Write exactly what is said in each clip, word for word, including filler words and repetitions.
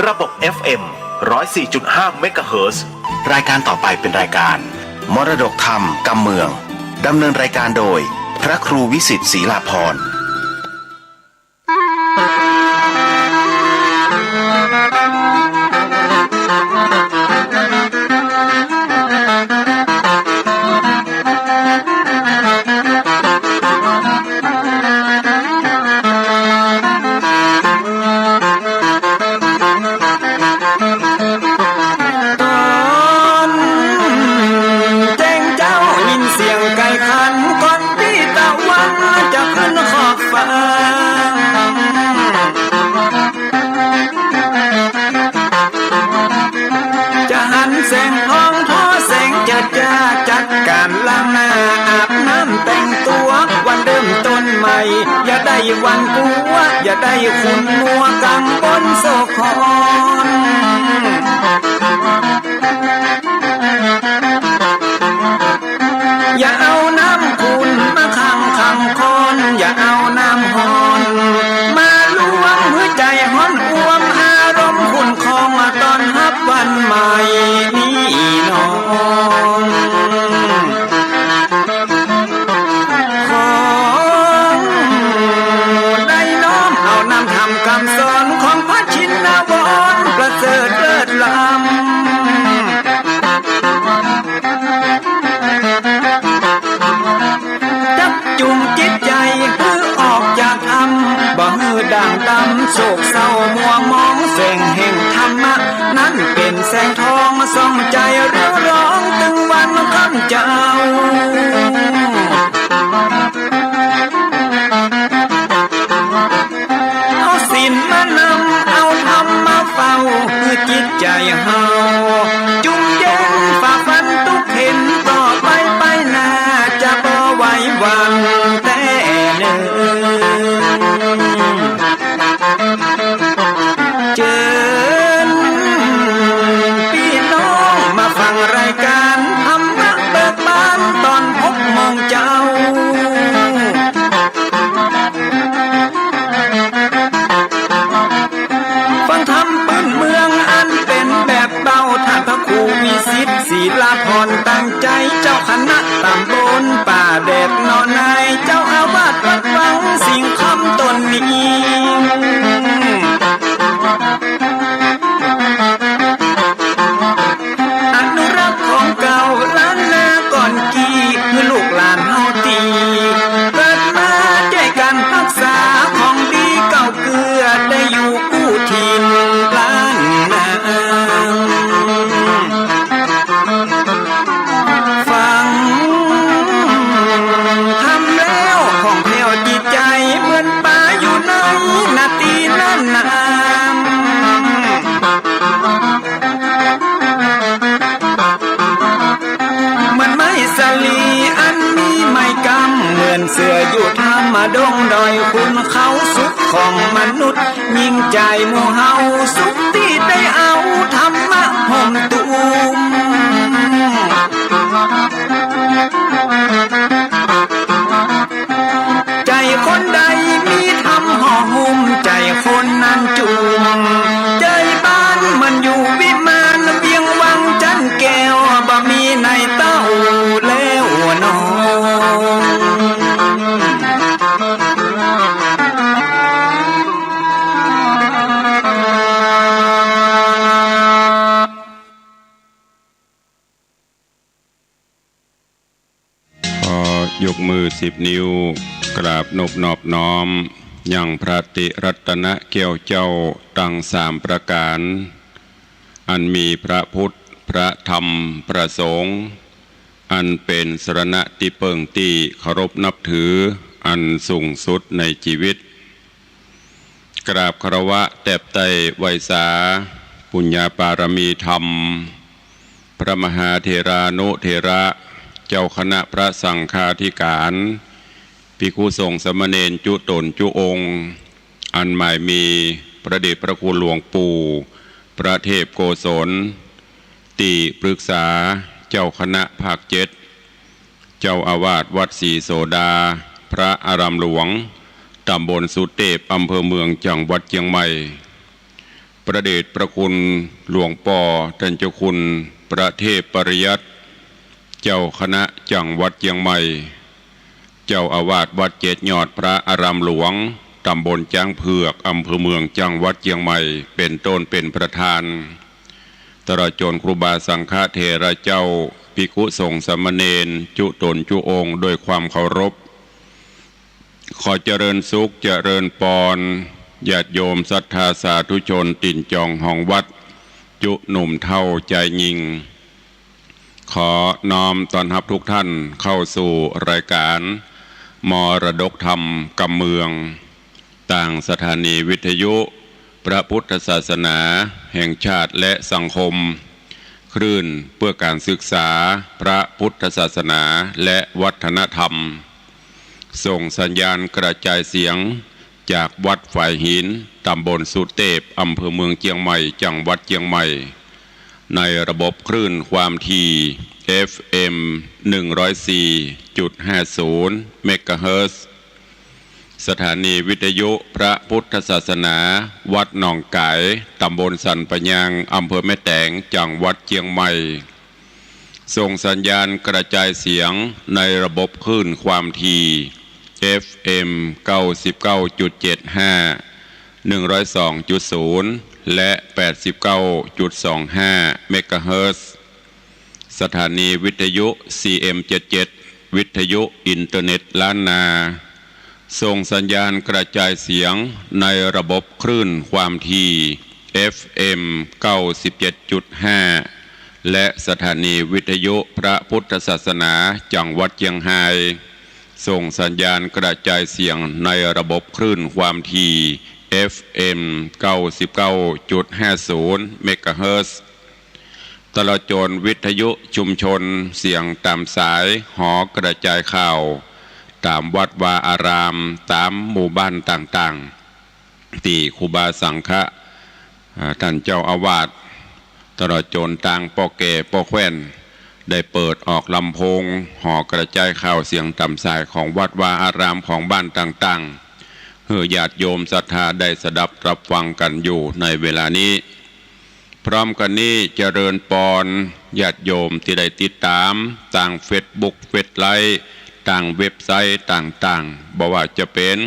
ระบบ เอฟ เอ็ม ร้อยสี่จุดห้า เมกะเฮิรตซ์ รายการต่อไปเป็นรายการ มรดกธรรมกำเมือง ดำเนินรายการโดย พระครูวิสิทธิ์ ศรีลาภรณ์ ต๋อนแจ้งเจ๊ายินเสียงไก่ขัน ก่อนตี้ตะวันจะขึ้นขอบฟ้า จะหันแสงทองทอแสงเจิดจ้า จัดก๋านล้างหน้าอาบน้ำแต่งตั๋ว วันเริ่มต้นใหม่ อย่าได้หวั่นกั๋ว อย่าได้ขุ่นมัวกังวลโศกหอน อย่าเอาน้ำขุ่นมาขังขังคอน อย่าเอาน้ำฮ้อนมาลวง หื้อใจ๋ฮ้อนอ่วม อารมณ์ขุ่นคอง มาต้อนฮับวันใหม่นี้น้อง ขอได้น้อมเอานำธรรมกำสอน ของพระชินวรประเสริฐเลิศล้ำ จักจุงจิตใจ๋หื้อออกจากถ้ำ บ่หื้อด่างดำโศกเศร้ามัวหมอง แสงแห่งธรรมะนั้นเป๋นแสงทอง ส่องใจ๋เรืองรอง ตึงวันค่ำเจ๊า เอาศีลมานำ เอาธรรมมาเฝ้า หื้อจิตใจ๋เฮาจุ่มเย็น ฝ่าฟันตุ๊กเข็ญ ต่อไปไปหน้า จะบ่ไหวหวั่นแต๊เน่อ เจิญปี้น้องมาฟังรายก๋าน ธรรมะเบิกบาน ต๋อนหกโมงเจ๊า ฟังธรรมปื้นเมืองอันเป๋นแบบเบา ต้านพระครูวิสิทธิ์ ศรีลาภรณ์ ตั้งใจ๋ เจ้าคณะต๋ำบลป่าแดดหนองนาย เจ้าอาวาสวัดวังสิงห์คำต๋นนี้ อนุรักษ์ของเก่าล้านนาก่อนกี้ หื้อลูกหลานเฮาตี้เกิดมา จ้วยกั๋นฮักษาของดีเก่าเกื้อ ได้อยู่กู้ถิ่นล้านนา ฟังธรรมแล้วผ่องแผ้วจิตใจ๋ เหมือนป๋าอยู่ในนาตี้นั้นนา เหมือนไม้สาลีอันมีไม้กำ เหมือนเสื้ออยู่ถ้ำดงดอยขุนเขา สุขของมนุษย์ยิ่งใจ๋หมู่เฮา สุขตี้ได้เอาธรรมะห่มตุ้ม ใจ๋คนใดมีธรรมห่อหุ้ม ใจ๋คนนั้นจุ่ม ใจ๋บ้านเหมือนอยู่วิมาน เวียงวังจันแก้ว บ่มีในเต้าแล้วน้อง ขอยกมือสิบนิ้ว กราบนบนอบน้อม ยังพระติรัตนะแก้วเจ้าตังสามประก๋าน อันมีพระพุทธ พระธรรม พระสงฆ์ อันเป๋นสรณะตี้เปิ้งตี้เคารพนับถือ อันสูงสุดในจีวิต กราบคารวะแตบไต้ไหว้สา ปุญญาปารมีธรรม พระมหาเถรานุเถระ เจ้าคณะพระสังฆาธิการ ภิกขุสงฆ์สามเณรจุ๊ต๋นจุ๊องค์ อันหมายมีพระเดชพระคุณหลวงปู่ พระเทพโกศล ตี้ปรึกษาเจ้าคณะภาคเจ็ด เจ้าอาวาสวัดศรีโสดา พระอารามหลวง ต๋ำบลสุเตพ อำเภอเมือง จังหวัดเจียงใหม่ พระเดชพระคุณหลวงป้อต้านเจ้าคุณประเทพปริยัติ เจ้าคณะจังหวัดเจียงใหม่ เจ้าอาวาสวัดเจ็ดยอดพระอารามหลวง ตำบลจ๊างเผือก อำเภอเมือง จังหวัดเจียงใหม่ เป๋นต้นเป๋นประธาน ตลอดจ๋นครูบาสังฆเถระเจ้า ภิกขุสงฆ์สามเณร จุ๊ต๋นจุ๊องค์ โดยความเคารพ ขอเจริญสุขเจริญปอน ญาติโยมศรัทธาสาธุชนตี๋นจองฮองวัด จุ๊หนุ่มเฒ่าจายญิง ขอน้อมต้อนฮับทุกท่านเข้าสู่รายการมรดกธรรมกำเมือง ตางสถานีวิทยุพระพุทธศาสนาแห่งชาติและสังคม คลื่นเพื่อการศึกษาพระพุทธศาสนาและวัฒนธรรม ส่งสัญญาณกระจายเสียงจากวัดฝายหิน ตำบลสุเตพ อำเภอเมืองเจียงใหม่ จังหวัดเจียงใหม่ ในระบบคลื่นความถี่ เอฟเอ็ม หนึ่งร้อยสี่จุดห้าศูนย์ เมกะเฮิรตซ์ สถานีวิทยุพระพุทธศาสนา วัดหนองก๋าย ตำบลสันป่ายาง อำเภอแม่แตง จังหวัดเจียงใหม่ ส่งสัญญาณกระจายเสียงในระบบคลื่นความถี่ เอฟเอ็ม เก้าสิบเก้าจุดเจ็ดห้า หนึ่งร้อยสองจุดศูนย์ และ แปดสิบเก้าจุดสองห้า เมกะเฮิรตซ์ สถานีวิทยุ ซีเอ็มเจ็ดเจ็ด วิทยุอินเทอร์เน็ตล้านนา ส่งสัญญาณกระจายเสียงในระบบคลื่นความถี่ เอฟเอ็ม เก้าสิบเจ็ดจุดห้า และสถานีวิทยุพระพุทธศาสนาจังหวัดเจียงฮาย ส่งสัญญาณกระจายเสียงในระบบคลื่นความถี่ เอฟเอ็ม เก้าสิบเก้าจุดห้าศูนย์ เมกะเฮิรตซ์ ตลอดจ๋นวิทยุชุมชนเสียงต๋ามสายหอกระจายข่าว ต๋ามวัดวาอาราม ต๋ามหมู่บ้านต่างๆ ตี้ครูบาสังฆะ อ่า ต้านเจ้าอาวาส ตลอดจ๋นตางป้อแก่ป้อแคว่น ได้เปิดออกลำโพงหอกระจายข่าวเสียงต๋ามสายของวัดวาอารามของบ้านต่างๆ หื้อญาติโยมศรัทธาได้สดับรับฟังกั๋นอยู่ในเวลานี้ พร้อมกั๋นนี้เจริญปอนญาติโยมตี้ได้ติดต๋ามตางเฟซบุ๊ก เฟซไลฟ์ ตางเว็บไซต์ต่างๆ บ่ว่าจะเป๋น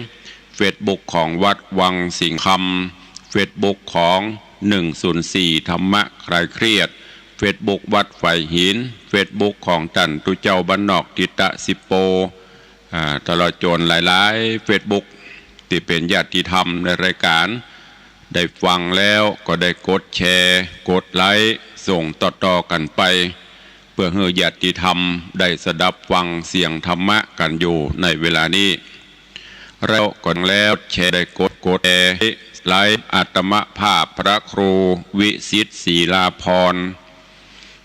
เฟซบุ๊กของวัดวังสิงห์คำ เฟซบุ๊กของ หนึ่งศูนย์สี่ ธรรมะคลายเครียด เฟซบุ๊กวัดฝายหิน เฟซบุ๊กของต้านตุ๊เจ้าบ้านนอกทิตะสิบโป อ่า ตลอดจ๋นหลายๆ เฟซบุ๊ก ตี้เป๋นญาติธรรมในรายการ ได้ฟังแล้วก็ได้กดแชร์ กดไลก์ ส่งต่อๆ กั๋นไป เพื่อหื้อญาติธรรมได้สดับฟังเสียงธรรมะกั๋นอยู่ในเวลานี้ แล้วก็แล้วแชร์ได้กด กดแชร์ ไลก์ อาตมาภาพพระครูวิสิทธิ์ ศิลาภรณ์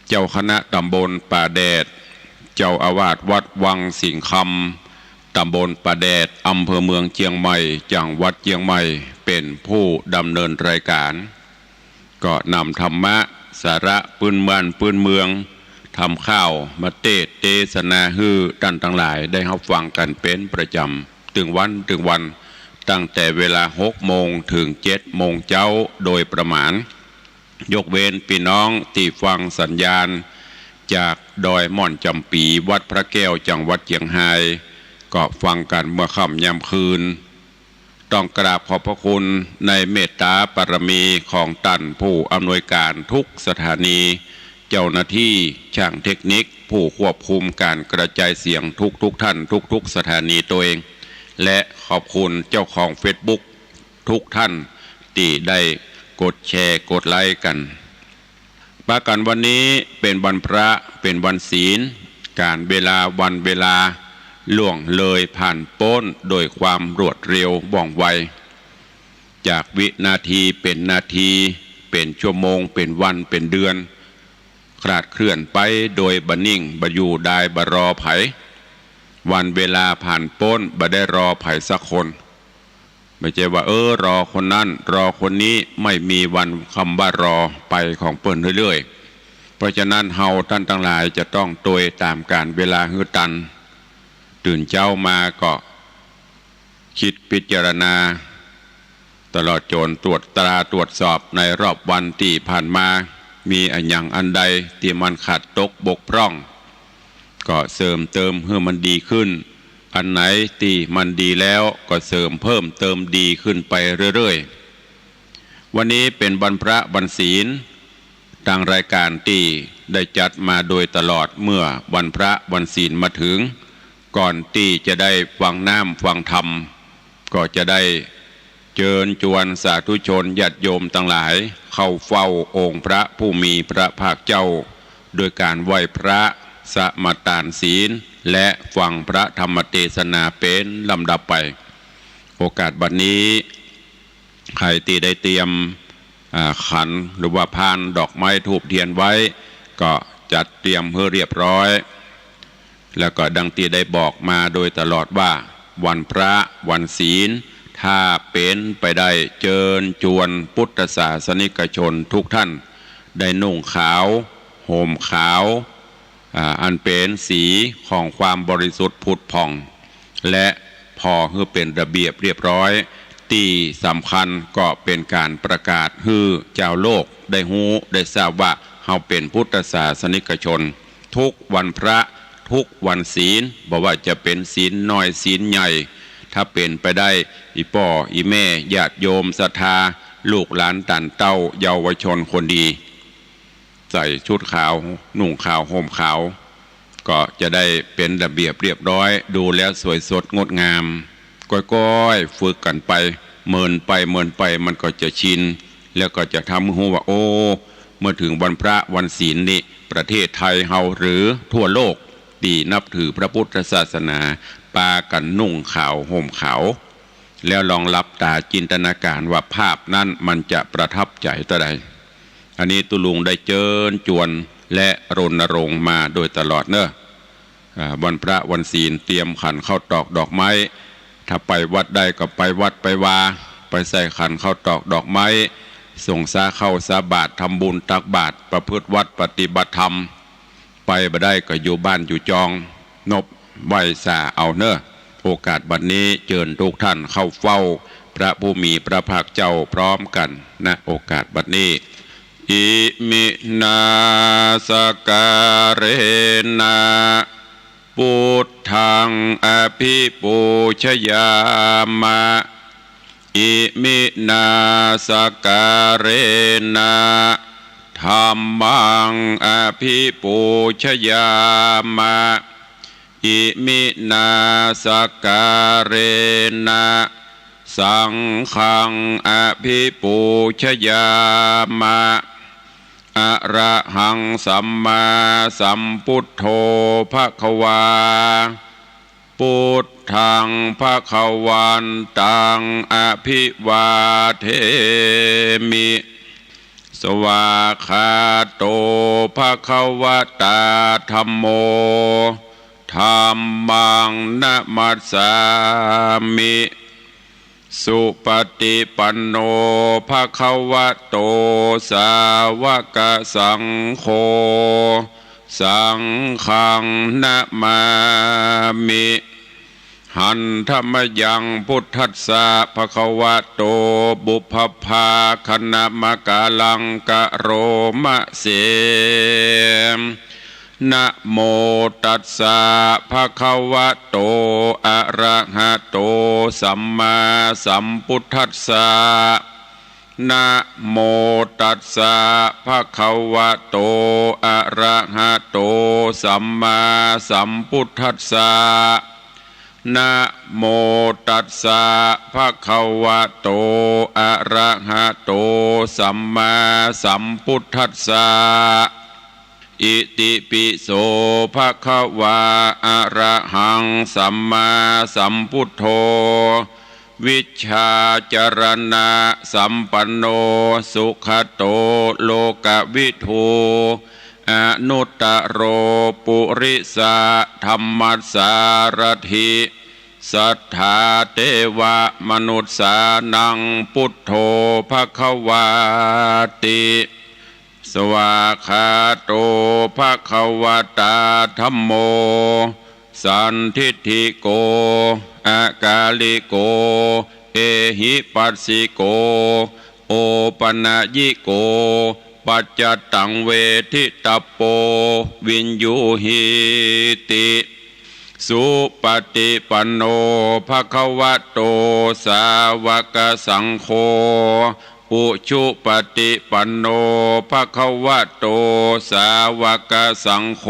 เจ้าคณะตำบลป่าแดด เจ้าอาวาสวัดวังสิงห์คำ ตำบลป่าแดด อำเภอเมืองเจียงใหม่ จังหวัดเจียงใหม่ เป๋นผู้ดำเนินรายการ ก็นำธรรมะ สาระปื้นบ้านปื้นเมือง ธรรมข่าวมาเตสน์เตสนาหื้อต้านตังหลายได้ฮับฟังกั๋นเป๋นประจ๋ำ ตึงวันตึงวัน ตั้งแต่เวลาหกโมงเถิงเจ็ดโมงเจ๊าโดยประมาณ ยกเว้นปี้น้องตี้ฟังสัญญาณจากดอยม่อนจ๋ำปี๋ วัดพระแก้ว จังหวัดเจียงฮาย ก็ฟังกั๋นเมื่อค่ำยามคืน ต้องกราบขอบพระคุณในเมตต๋าบารมีของต้านผู้อำนวยการทุกสถานี เจ้าหน้าตี้ ช่างเทคนิค ผู้ควบคุมก๋านกระจายเสียงทุกๆ ท่าน ทุกๆ สถานีตวยเอง และขอบคุณเจ้าของเฟซบุ๊กทุกท่านตี้ได้กดแชร์ กดไลก์กั๋น ปะกั๋นวันนี้เป๋นวันพระ เป๋นวันศีล ก๋านเวลาวันเวลาล่วงเลยผ่านป๊นโดยความรวดเร็วว่องไว จากวินาทีเป๋นนาที เป๋นชั่วโมง เป๋นวัน เป๋นเดือน คลาดเคลื่อนไปโดยบ่นิ่ง บ่อยู่ดาย บ่รอใผ วันเวลาผ่านป๊นบ่ได้รอใผสักคน บ่ใจ้ว่า เออ รอคนนั้น รอคนนี้ ไม่มีวันคำว่ารอ ไปของเปิ้นเรื่อยๆ เพราะฉะนั้นเฮาต้านตังหลายจะต้องตวยต๋ามก๋าลเวลาหื้อตัน ตื่นเจ๊ามาก็ กึ๊ดพิจารณา ตลอดจ๋นตรวจตราตรวจสอบในรอบวันตี้ผ่านมา มีอะหยังอันใดตี้มันขาดตกบกพร่อง ก็เสริมเติมหื้อมันดีขึ้น อันไหนตี้มันดีแล้วก็เสริมเพิ่มเติมดีขึ้นไปเรื่อยๆ วันนี้เป๋นวันพระวันศีล ตางรายก๋านตี้ได้จัดมาโดยตลอดเมื่อวันพระวันศีลมาเถิง ก่อนตี้จะได้ฟังน้ำฟังธรรม ก็จะได้เจิญจวนสาธุชนญาติโยมตังหลาย เข้าเฝ้าองค์พระผู้มีพระภาคเจ้า โดยก๋านไหว้พระ สมาตานศีล และฟังพระธรรมเตสนาเป๋นลำดับไป โอกาสบัดนี้ ใผตี้ได้เตรียม อ่า ขันหรือว่าพานดอกไม้ธูปเทียนไว้ ก็จัดเตรียมหื้อเรียบร้อย แล้วก็ดังตี้ได้บอกมาโดยตลอดว่า วันพระวันศีล ถ้าเป๋นไปได้เจิญจวนพุทธศาสนิกชนทุกท่าน ได้นุ่งขาว ห่มขาว อ่า อันเป๋นสีของความบริสุทธิ์ผุดผ่อง และผ่อหื้อเป๋นระเบียบเรียบร้อย ตี้สำคัญก็เป๋นก๋านประกาศหื้อจาวโลกได้ฮู้ได้ทราบว่า เฮาเป๋นพุทธศาสนิกชน ทุกวันพระ ทุกวันศีล บ่ว่าจะเป๋นศีลน้อยศีลใหญ่ ถ้าเป๋นไปได้ อี่ป้ออี่แม่ญาติโยมศรัทธา ลูกหลานต้านเต้าเยาวชนคนดี ใส่ชุดขาว นุ่งขาว ห่มขาว ก็จะได้เป๋นระเบียบเรียบร้อย ดูแล้วสวยสดงดงาม ก้อยๆ ฝึกกั๋นไป เมินไปเมินไปมันก็จะชิน แล้วก็จะทำหื้อฮู้ว่า โอ้ เมื่อเถิงวันพระวันศีลนี่ ประเทศไทยเฮาหรือทั่วโลกตี้นับถือพระพุทธศาสนา ปากั๋นนุ่งขาวห่มขาว แล้วลองหลับต๋าจินตนาก๋ารว่าภาพนั้นมันจะประทับใจ๋เต้าใด อันนี้ตุ๊ลุงได้เจิญจวนและรณรงค์มาโดยตลอดเนาะ อ่า วันพระวันศีลเตรียมขันข้าวตอกดอกไม้ ถ้าไปวัดได้ก็ไปวัดไปวา ไปใส่ขันข้าวตอกดอกไม้ สงฆ์สาข้าวสาบาตร ทำบุญตักบาตร ประพฤติวัตรปฏิบัติธรรม ไปบ่ได้ก็อยู่บ้านอยู่จอง นบไหว้สาเอาเนาะ โอกาสบัดนี้เจิญทุกท่านเข้าเฝ้าพระผู้มีพระภาคเจ้าพร้อมกั๋น ณ โอกาสบัดนี้ อิมินาสการะนะ Buddhaṃ abhipūjayāma. Iminā sakkārena dhammaṃ abhipūjayāma. Iminā sakkārena saṅghaṃ abhipūjayāma. Arahaṃ sammāsambuddho bhagavā. Buddhaṃ bhagavantaṃ abhivādemi. Svākkhāto bhagavatā dhammo. Dhammaṃ namassāmi. Supaṭipanno bhagavato sāvakasaṅgho. Saṅghaṃ namāmi. Handa mayaṃ buddhassa bhagavato pubbabhāganamakāraṃ karoma se. Namo tassa bhagavato arahato sammāsambuddhassa. Namo tassa bhagavato arahato sammāsambuddhassa. Namo tassa bhagavato arahato sammāsambuddhassa. Itipi so bhagavā arahaṃ sammāsambuddho vijjācaraṇasampanno sugato lokavidū anuttaro purisadammasārathi satthā devamanussānaṃ buddho bhagavāti. Svākkhāto bhagavatā dhammo sandiṭṭhiko akāliko เอหิปัสสิโก โอปะนัยยิโก ปัจจัตตังเวทิตัปโป วิญญูหีติ สุปะติปันโน ภะคะวะโต สาวะกะสังโฆ อุชุปะติปันโน ภะคะวะโต สาวะกะสังโฆ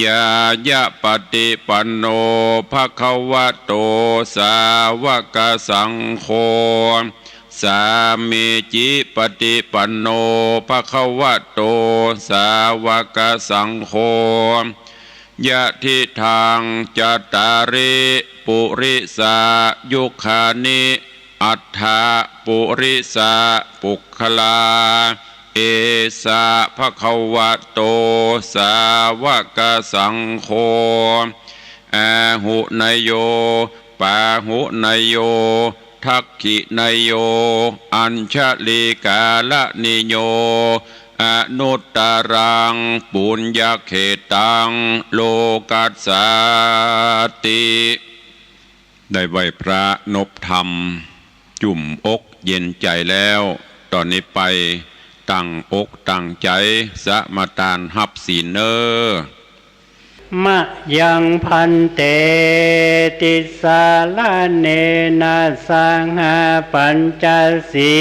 ญาญะปะติปันโน ภะคะวะโต สาวะกะสังโฆ สามีจิปะติปันโน ภะคะวะโต สาวะกะสังโฆ ยะทิทัง จัตตาริ ปุริสายุคานิ อัตถะ ปุริสะ ปุคคลา เอสะ ภะคะวะโต สาวะกะสังโฆ อาหุเนยโย ปาหุเนยโย ทักขิเนยโย อัญชลีกาละนิโย อนุตตรัง ปุญญะเขตตัง โลกัสสาติ ได้ไหว้พระนบธรรม จุ่มอกเย็นใจ๋แล้ว ต่อนี้ไปตั้งอกตั้งใจ๋สมาตานฮับศีลเน่อ มะยัง ภันเต ติสสะระเณนะสหะ ปัญจสี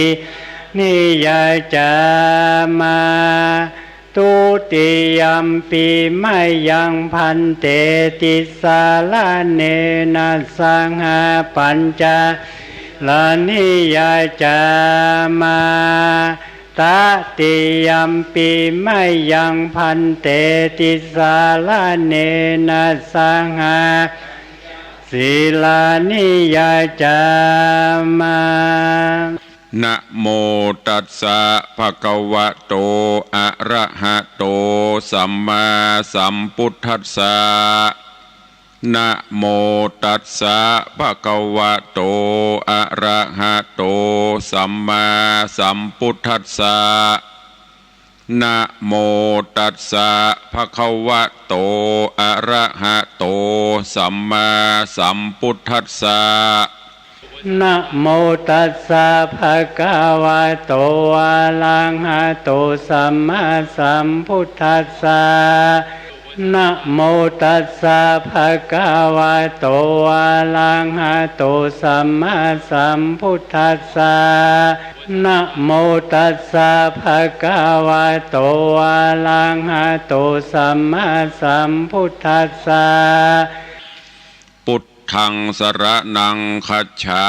ลานิยาจามะ ทุติยัมปิ มะยัง ภันเต ติสสะระเณนะสหะ ปัญจสีลานิยาจามะ ตติยัมปิ มะยัง ภันเต ติสสะระเณนะสหะ ปัญจสีลานิยาจามะ นะโมตัสสะ ภะคะวะโต อะระหะโต สัมมาสัมพุทธัสสะ นะโมตัสสะ ภะคะวะโต อะระหะโต สัมมาสัมพุทธัสสะ นะโมตัสสะ ภะคะวะโต อะระหะโต สัมมาสัมพุทธัสสะ นะโมตัสสะ ภะคะวะโต อะระหะโต สัมมาสัมพุทธัสสะ นะโมตัสสะ ภะคะวะโต อะระหะโต สัมมาสัมพุทธัสสะ นะโมตัสสะ ภะคะวะโต อะระหะโต สัมมาสัมพุทธัสสะ พุทธังสรณังคัจฉา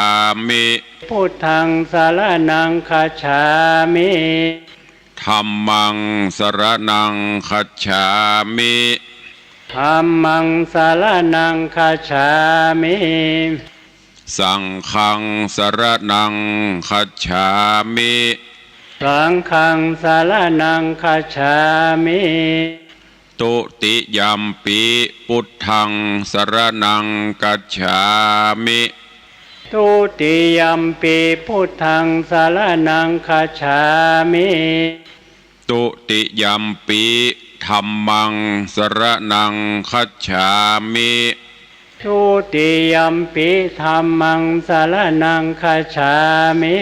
มิ พุทธังสรณังคัจฉามิ ธัมมังสรณังคัจฉามิ ธัมมังสรณังคัจฉามิ สังฆังสรณังคัจฉามิ สังฆังสรณังคัจฉามิ ทุติยัมปิ พุทธังสรณังคัจฉามิ ทุติยัมปิ พุทธังสรณังคัจฉามิ ทุติยัมปิ ธัมมังสรณังคัจฉามิ ทุติยัมปิ ธัมมังสรณังคัจฉามิ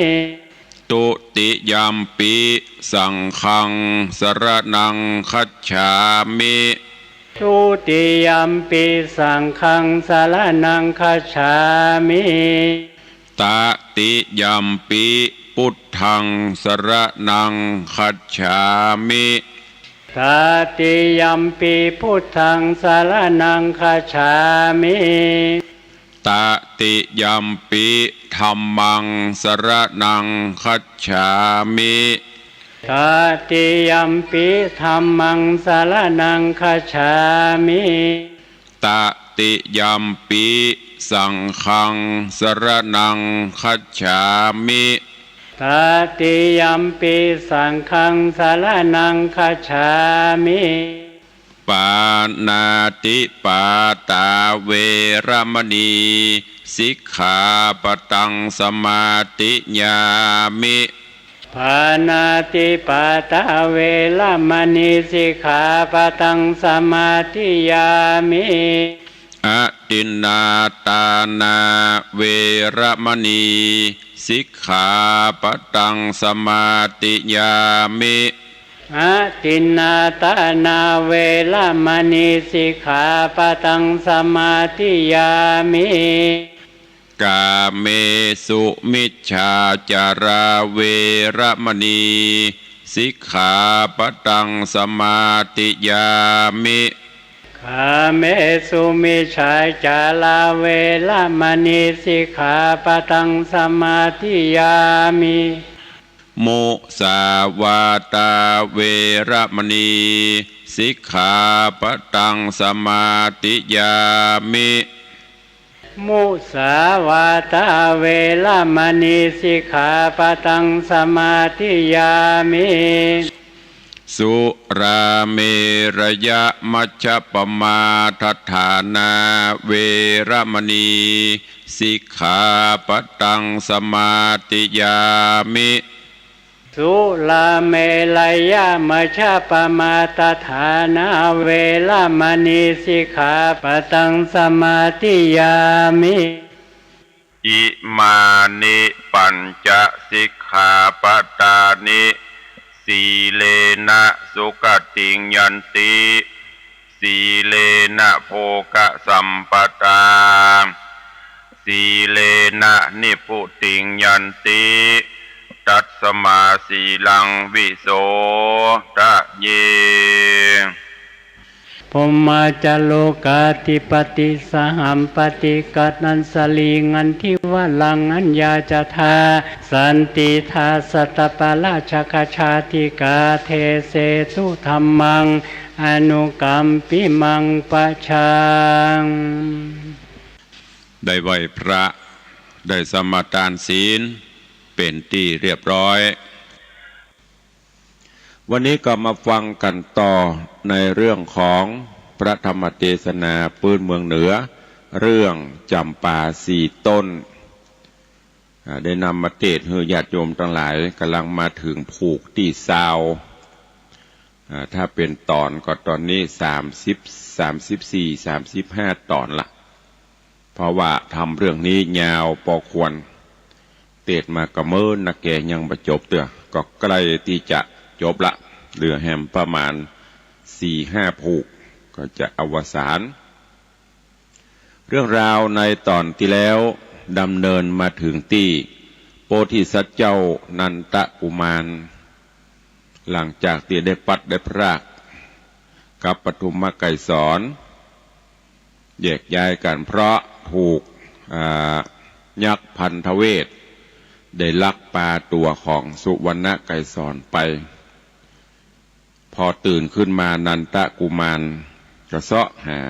ทุติยัมปิ สังฆังสรณังคัจฉามิ ทุติยัมปิ สังฆังสรณังคัจฉามิ ตติยัมปิ พุทธังสรณังคัจฉามิ ตติยัมปิ พุทธังสรณังคัจฉามิ ตติยัมปิ ธัมมังสรณังคัจฉามิ ตติยัมปิ ธัมมังสรณังคัจฉามิ ตติยัมปิ สังฆังสรณังคัจฉามิ ตติยัมปิ สังฆังสรณังคัจฉามิ ปาณาติปาตาเวระมะนี สิกขาปะตังสมาธิยามิ ปาณาติปาตาเวระมะนี สิกขาปะตังสมาธิยามิ อทินนาทานาเวระมณี สิกขาปะตังสมาธิยามิ อทินนาทานาเวระมณี สิกขาปะตังสมาธิยามิ กาเมสุมิจฉาจาราเวระมณี สิกขาปะตังสมาธิยามิ กาเมสุมิจฉาจาราเวระมณี สิกขาปะตังสมาธิยามิ มุสาวาทาเวระมณี สิกขาปะตังสมาธิยามิ มุสาวาทาเวระมณี สิกขาปะตังสมาธิยามิ สุราเมรยมัชฌปมาทฐานาเวระมณี สิกขาปะตังสมาธิยามิ สุราเมรยมัชฌปมาทฐานาเวระมณี สิกขาปะตังสมาธิยามิ อิมานิปัญจสิกขาปะทานิ สีเลนะสุขติงยันติ สีเลนะโภคสัมปทา สีเลนะนิพพุติงยันติ ตัสมาสีลังวิโสทะเย พรหมาจาโรกาธิปติ สหัมปติ กะตัญสลี งันทิวะรัง อัญญาจทา สันติทา สัตตปาราชกชาติกา เทเสสุธัมมัง อนุกัมปิมัง ปะชัง ได้ไหว้พระ ได้สมาทานศีล เป๋นตี้เรียบร้อย วันนี้ก็มาฟังกั๋นต่อในเรื่องของพระธรรมเตสนาปื๊นเมืองเหนือ เรื่องจ๋ำปาสี่ต้น อ่า ได้นำมาเตสน์หื้อญาติโยมตังหลาย ก่ำลังมาเถิงผูกตี้ซาว อ่า ถ้าเป๋นต๋อนก็ต๋อนนี้สามสิบ สามสิบสี่ สามสิบห้าต๋อนละ เพราะว่าธรรมเรื่องนี้ยาวปอควร เตสน์มาก็เมินนักแก่ยังบ่จบเตื้อ ก็ใก้ตี้จะจบละ เหลือแหมประมาณสี่ห้าผูกก็จะอวสาน เรื่องราวในต๋อนตี้แล้วดำเนินมาเถิงตี้โพธิสัตว์เจ้านันทกุมาร หลังจากตี้ได้พลัดได้พรากกับปทุมไกรสรณ์ แยกย้ายกั๋นเพราะถูก อ่า ยักษ์พันธเวทได้ลักปาตั๋วของสุวรรณไกรสรณ์ไป พอตื่นขึ้นมานันทกุมารก็เซาะหา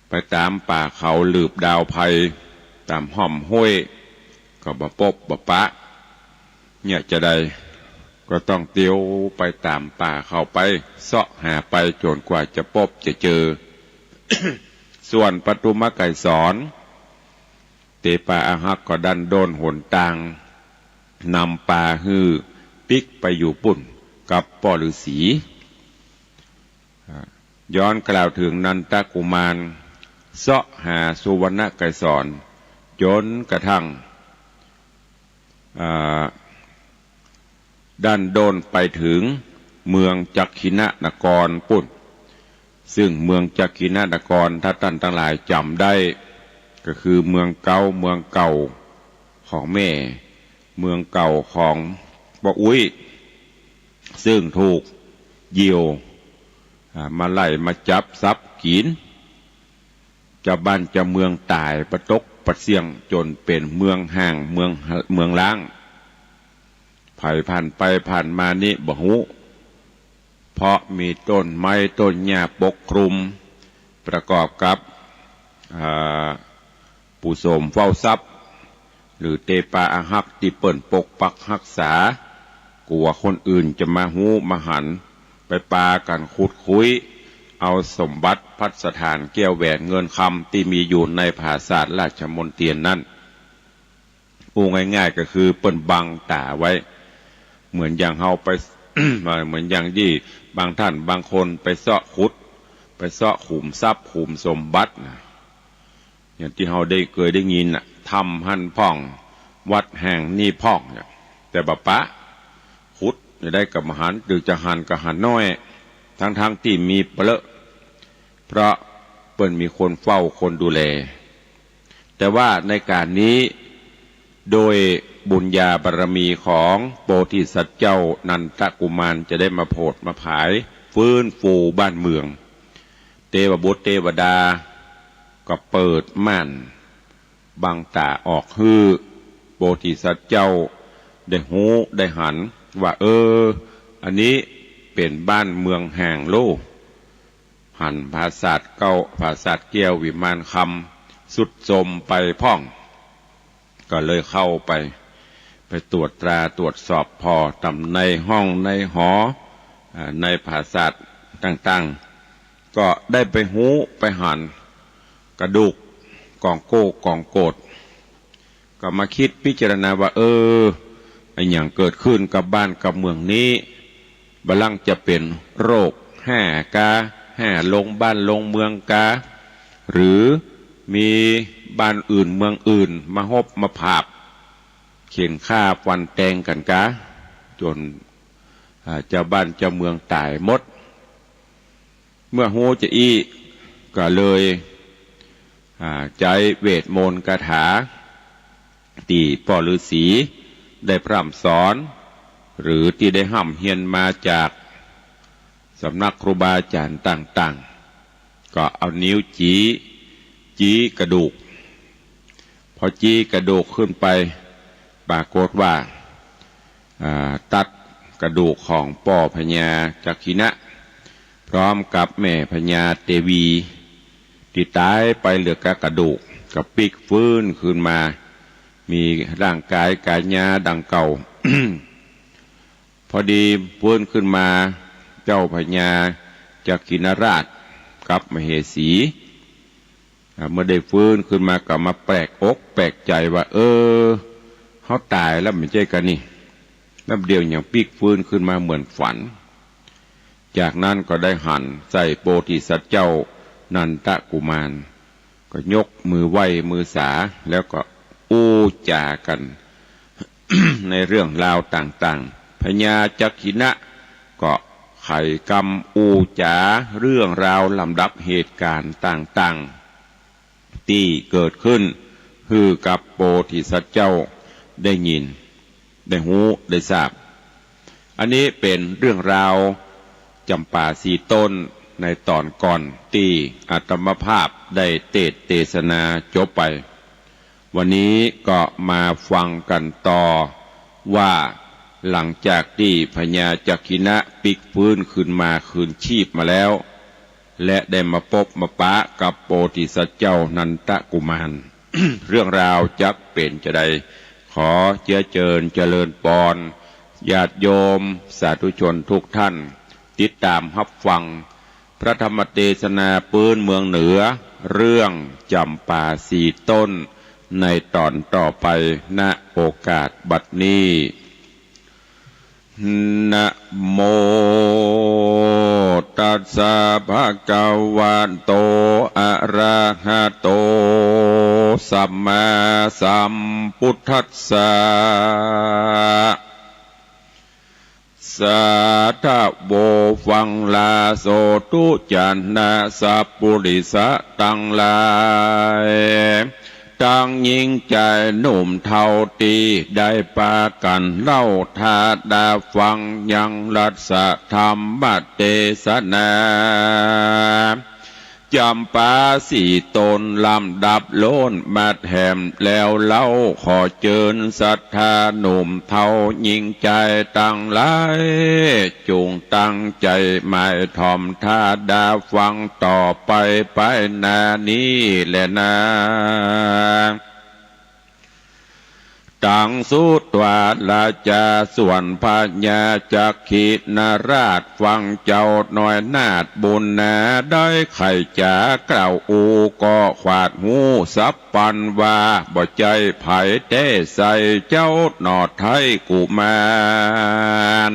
ไปต๋ามป่าเขาหลืบดาวไพร ต๋ามฮ่อมห้วย ก็บ่ปบบ่ปะ เนี่ยจะใด ก็ต้องเตียวไปต๋ามป่าเขาไป เซาะหาไปจ๋นกว่าจะปบจะเจอ ส่วนปทุมไกรสรณ์ เตปาอาหักก็ดั้นด้นหนตาง นำปาหื้อปิ๊กไปอยู่ปุ้นกับป้อฤๅษี อ่า ย้อนกล่าวเถิงนันทกุมาร เซาะหาสุวรรณไกรสรณ์ จ๋นกระทั่ง อ่า ดั้นด้นไปเถิงเมืองจักขิณนครปุ้น ซึ่งเมืองจักขิณนคร ถ้าต้านตังหลายจ๋ำได้ ก็คือเมืองเก๊า เมืองเก่าของแม่ เมืองเก่าของป้ออุ๊ย ซึ่งถูกเหยี่ยว อ่า มาไล่มาจับสับกิ๋น จาวบ้านจาวเมืองต๋ายปะตกปะเสี้ยง จ๋นเป๋นเมืองฮ้าง เมือง เมืองร้าง ใผผ่านไปผ่านมานี่บ่ฮู้ เพราะมีต้นไม้ต้นหญ้าปกคลุม ประกอบกับ อ่า ปู่โสมเฝ้าทรัพย์ หรือเตปาอาหักตี้เปิ้นปกปักฮักษา กั๋วคนอื่นจะมาฮู้มาหัน ไปปากั๋นขุดคุ้ย เอาสมบัติภัสถานแก้วแหวนเงินคำตี้มีอยู่ในผาสาทราชมณเฑียรนั้น อู้ง่ายๆ ก็คือเปิ้นบังต๋าไว้ เหมือนอย่างเฮาไป เหมือนอย่างตี้บางต้านบางคนไปเซาะขุด ไปเซาะขุมทรัพย์ขุมสมบัตินะ อย่างตี้เฮาได้เกยได้ยินน่ะ ถ้ำหั้นพ่อง วัดแห่งนี้พ่องเนี่ย แต่บ่ปะ ขุดได้ก็บ่หัน หรือจะหันก็หันน้อย ทั้งๆ ตี้มีเปลอะ เพราะเปิ้นมีคนเฝ้าคนดูแล แต่ว่าในก๋านนี้ โดยบุญญาบารมีของโพธิสัตว์เจ้านันทกุมาร จะได้มาโผดมาผาย ฟื้นฟูบ้านเมือง เตวบุตรเตวดา ก็เปิดม่านบังต๋าออกหื้อ โพธิสัตว์เจ้าได้ฮู้ได้หันว่า เออ อันนี้เป๋นบ้านเมืองแห่งโลก หันปราสาทเก๊า ปราสาทแก้ววิมานคำ ทรุดโทรมไปพ่อง ก็เลยเข้าไป ไปตรวจตราตรวจสอบผ่อต๋ามในห้องในหอ อ่า ในปราสาทต่างๆ ก็ได้ไปฮู้ไปหันกระดูกก๋องโก้ก๋องโกด ก็มาคิดพิจารณาว่า เออ อะหยังเกิดขึ้นกับบ้านกับเมืองนี้ บ่ลังจะเป๋นโรคแฮ่กา แฮ่ลงบ้านลงเมืองกา หรือมีบ้านอื่นเมืองอื่นมาฮบมาผาบ เข่นฆ่าฟันแตงกั๋นกา จ๋น อ่า เจ้าบ้านเจ้าเมืองต๋ายหมด เมื่อฮู้จะอี้ก็เลย อ่า ใจ๊เวทมนต์คาถา ตี้ป้อฤๅษีได้พร่ำสอน หรือตี้ได้ฮ่ำเฮียนมาจากสำนักครูบาอาจ๋ารย์ต่างๆ ก็เอานิ้วจี๊ จี๊กระดูก พอจี๊กระดูกขึ้นไป ปรากฏว่า อ่า ตัดกระดูกของป้อพญาจักขินะ พร้อมกับแม่พญาเตวี ตี้ต๋ายไปเหลือก้ากระดูก ก็ปิ๊กฟื้นขึ้นมา มีร่างก๋ายก๋ายาดังเก่า พอดีฟื้นขึ้นมา เจ้าพญาจักขินราชกับมเหสี อ่า เมื่อได้ฟื้นขึ้นมาก็มาแปลกอกแปลกใจ๋ว่า เออ เฮาต๋ายแล้วบ่ใจ้กานี่ แล้วเดี่ยวหยังปิ๊กฟื้นขึ้นมาเหมือนฝัน จากนั้นก็ได้หันใส่โพธิสัตว์เจ้านันทกุมาร ก็ยกมือไหว้มือสา แล้วก็อู้จ๋ากั๋น ในเรื่องราวต่างๆ พญาจักขินะก็ไขกำอู้จ๋าเรื่องราวลำดับเหตุก๋ารณ์ต่างๆ ตี้เกิดขึ้นหื้อกับโพธิสัตว์เจ้าได้ยิน ได้ฮู้ ได้ทราบ อันนี้เป๋นเรื่องราวจ๋ำปาสี่ต้นในต๋อนก่อน ตี้อาตมาภาพได้เตสน์เตสนาจบไป วันนี้ก็มาฟังกั๋นต่อว่า หลังจากตี้พญาจักขินะปิ๊กฟื้นขึ้นมาคืนชีพมาแล้ว และได้มาปบมาปะกับโพธิสัตว์เจ้านันทกุมาร เรื่องราวจักเป๋นจาใด ขอเจื้อเจิญเจริญปอน ญาติโยมสาธุชนทุกท่าน ติดต๋ามฮับฟัง พระธรรมเตสนาปื๊นเมืองเหนือ เรื่องจ๋ำปาสี่ต้น ในต๋อนต่อไป ณ โอกาสบัดนี้ นะโม ตัสสะ ภะคะวะโต อะระหะโต สัมมาสัมพุทธัสสะ สาธะโว ฟังลาโสธุ จะนะสัปปุริสะตังหลาย ตังญิงจายหนุ่มเฒ่าตี้ได้ปากั๋นเล่าถาดาฟังยังรัตสะธรรมเตสนา จ๋ำปาสี่ต้นลำดับโล้นมาแถมแล้วเล่า ขอเจิญศรัทธาหนุ่มเฒ่าญิงจายตังหลาย จุ่งตั้งใจ๋หมายถ่อมถาดาฟังต่อไปไปหน้านี้แลนา ตังสุตวา ราจาส่วนพญาจักขินราชฟังเจ้าน้อยนาถบุญนาได้ไขจ๋ากล่าวอู้ก็ขวาดฮู้สับปันว่า บ่ใจ้ใผแต๊ไส้เจ้าหน่อไท้กุมาร